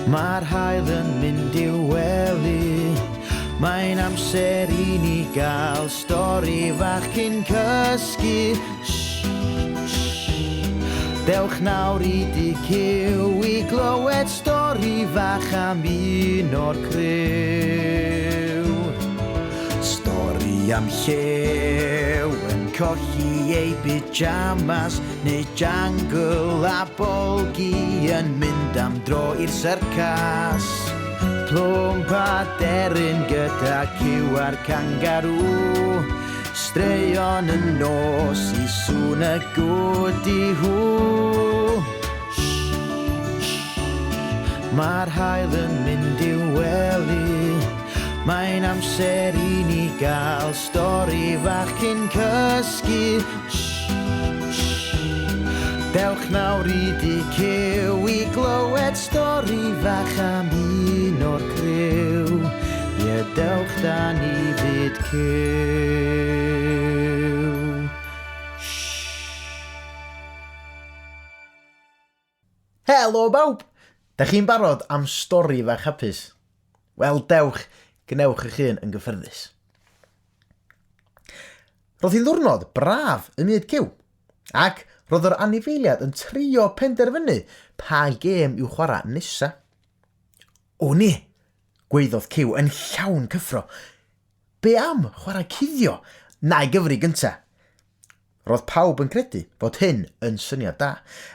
Mae'r haul yn mynd i'w wely. Mae'n amser i ni gael stori fach cyn cysgu. Shh, shh. Dewch nawr i dŷ Cyw i glywed stori fach am un o'r criw. Stori am llew yn colli ei pyjamas neu jangle a bolgi yn mynd am dro i'r syrcas. Plwmp a deryn gyda cyw a'r cangarŵ. Straeon y nos i sŵn y gwdi hw. Mae'r haul yn mynd i'w wely. Mae'n amser i ni gael stori fach cyn cysgu. Dewch nawr i dŷ Cyw i glywed stori fach am un o'r criw. Ie, dewch da ni fyd Cyw. Helo bawb! Da chi'n barod am stori fach hapus? Wel, dewch, gwnewch eich hun yn gyffyrddus. Roedd hi'n ddwrnod braf ym myd cyw, ac roedd yr anifeiliad yn trio penderfynu pa gêm i'w chwarae nesa. O ni! gwaeddodd Cyw yn llawn cyffro. Be am chwarae cuddio? Na i gyfri gynta! Roedd pawb yn credu fod hyn yn syniad da,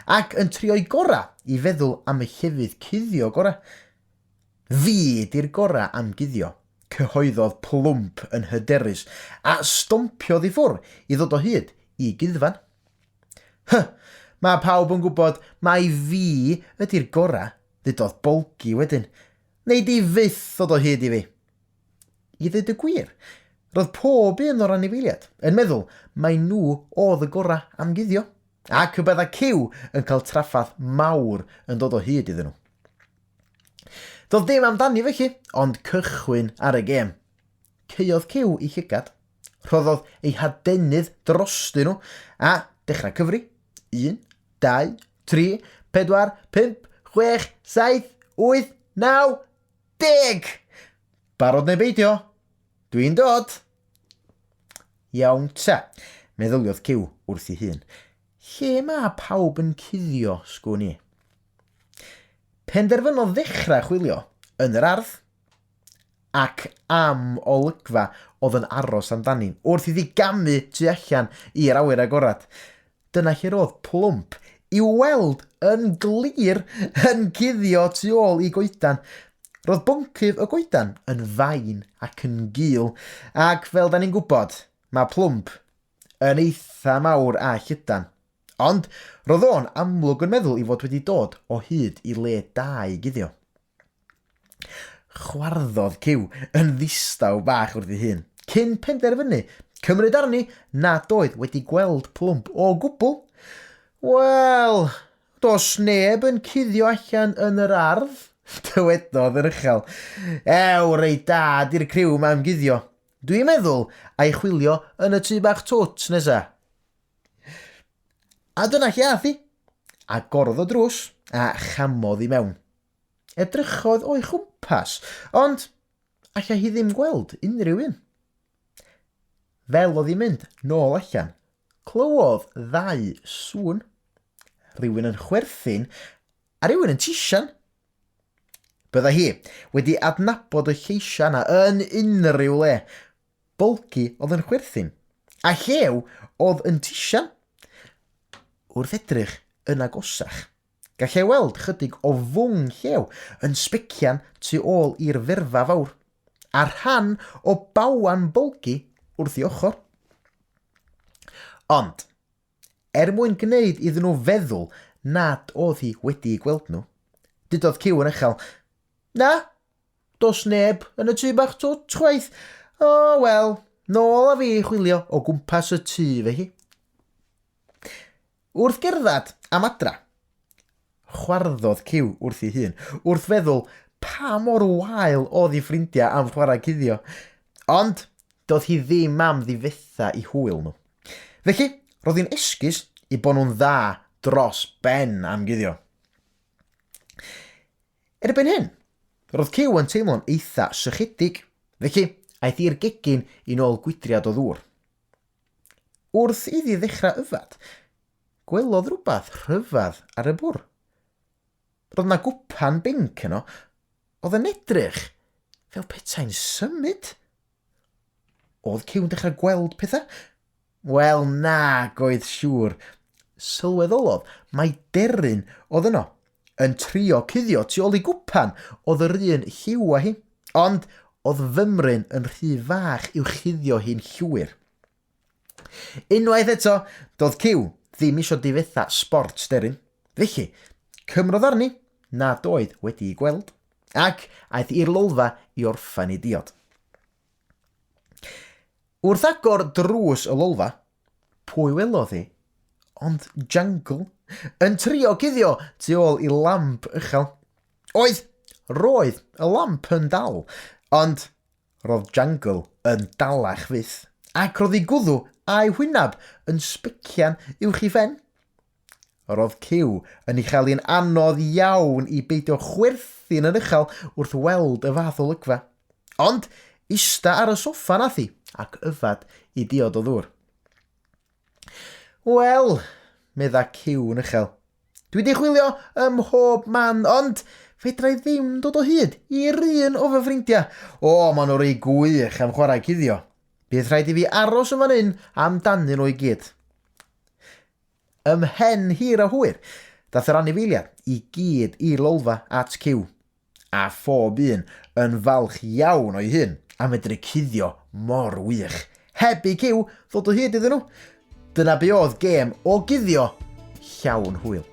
ac yn trio'i gorau i feddwl am y llefydd cuddio gorau. Fi 'di'r gorau am guddio, cyhoeddodd Plwmp yn hyderus, a stompiodd i ffwr i ddod o hyd i guddfan. Hy! Mae pawb yn gwybod mai fi ydi'r gorau, ddudodd Bolgi wedyn. Nei di fyth ddod o hyd i fi! I ddweud y gwir, roedd pob un o'r anifeiliaid yn meddwl mai nhw oedd y gorau am guddio, ac y bydda Cyw yn cael trafferth mawr yn dod o hyd iddyn nhw. Doedd dim amdani felly, ond cychwyn ar y gêm. Caeodd Cyw ei llygad, rhoddodd ei hadenydd drostyn nhw, a dechrau cyfri. 1, 2, 3, 4, 5, 6, 7, 8, 9, 10! Barod neu beidio? Dwi'n dod! Iawn ta, meddyliodd Cyw wrth ei hun. Lle mae pawb yn cuddio, sgwn i? Penderfynodd ddechrau chwilio yn yr ardd, ac am olygfa oedd yn aros amdani wrth iddi gamu tu allan i'r awyr agored. Dyna lle roedd Plwmp i'w weld yn glir yn cuddio tu ôl i goedan. Roedd boncyff y goedan yn fain ac yn gul, ac fel da ni'n gwybod, mae Plwmp yn eitha mawr a llydan. Ond roedd o'n amlwg yn meddwl ei fod wedi dod o hyd i le da i guddio. Chwarddodd Cyw yn ddistaw bach wrth ei hun, cyn penderfynu cymryd arni nad oedd wedi gweld Plwmp o gwbl. Wel, does neb yn cuddio allan yn yr ardd, dywedodd yn uchel. Ew, reit da 'di'r criw 'ma am guddio. Dwi'n meddwl a'i chwilio yn y tŷ bach twt nesa. A dyna lle ath hi. Agorodd y drws a chamodd i mewn. Edrychodd o'i chwmpas, ond allai hi ddim gweld unrhyw un. Fel oedd hi'n mynd nôl allan, clywodd ddau sŵn. Rhywun yn chwerthin a rhywun yn tisian. Byddai hi wedi adnabod y lleisiau yna yn unrhyw le. Bolgi oedd yn chwerthin, a Llew oedd yn tisian. Wrth edrych yn agosach, Gallai weld chydig o fwng llew yn sbecian tu ôl i'r ferfa fawr, a rhan o bawan bolgi wrth ei ochr. Ond, er mwyn gwneud iddyn nhw feddwl nad oedd hi wedi eu gweld nhw, dudodd Cyw yn uchel, Na, does neb yn y tŷ bach twt chwaith. O, wel, nôl â fi i chwilio o gwmpas y tŷ felly. Wrth gerdded am adra, chwarddodd Cyw wrth ei hun, wrth feddwl pa mor wael oedd ei ffrindiau am chwarae cuddio. Ond doedd hi ddim am ddifetha i hwyl nhw. Felly, roedd hi'n esgus i bod nhw'n dda dros ben am guddio. Erbyn hyn, roedd Cyw yn teimlo'n eitha sychedig, felly aeth i'r gegin i nôl gwydriad o ddŵr. Wrth iddi ddechrau yfed, gwelodd rhywbeth rhyfedd ar y bwrdd. Roedd 'na gwpan binc yno, oedd yn edrych fel petai'n symud. Oedd Cyw'n dechrau gweld pethau? Wel, nag oedd siŵr. Sylweddolodd mai deryn oedd yno, yn trio cuddio tu ôl i gwpan oedd yr un lliw â hi, ond oedd fymryn yn rhy fach i'w chuddio hi'n llwyr. Unwaith eto, doedd Cyw ddim isio difetha sbort deryn. Felly, cymrodd arni nad oedd wedi'i gweld, ac aeth i'r lolfa i orffen ei diod. Wrth agor drws y lolfa, pwy welodd hi ond Jangle yn trio cuddio tu ôl i lamp uchel. Oedd, roedd y lamp yn dal, ond Roedd Jangle yn dalach fyth, ac roedd ei gwddw a'i hwyneb yn sbecian uwch ei phen. Roedd Cyw yn ei chael hi'n anodd iawn i beidio chwerthin yn uchel wrth weld y fath olygfa. Ond ista ar y soffa nath hi ac yfed i diod o ddŵr. Wel, medda Cyw yn uchel, dwi 'di chwilio ym mhob man, ond fedra i ddim dod o hyd i'r un o fy ffrindiau. O, maen nhw rei gwych am chwarae cuddio. Bydd rhaid i fi aros yn fan hyn amdanyn nhw i gyd. Ymhen hir a hwyr, daeth yr anifeiliaid i gyd i'r lolfa at Cyw. a phob un yn falch iawn o'i hun a medru cuddio mor wych, heb i Cyw ddod o hyd iddyn nhw. Dyna be oedd gêm o guddio llawn hwyl.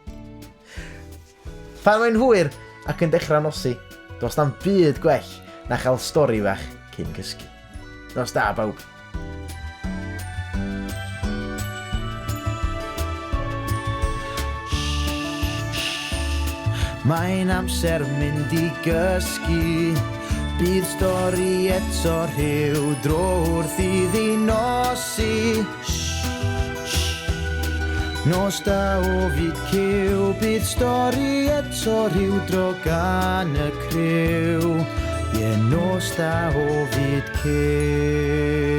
Pan mae'n hwyr ac yn dechrau nosi, does na'm byd gwell na chael stori fach cyn cysgu. Nos da, bawb. Mae'n amser mynd i gysgu. Bydd stori eto rhyw dro wrth iddi nosi. Nos da o fyd cyw, bydd stori eto rhyw dro gan y criw. Ie, nos da o fyd cyw.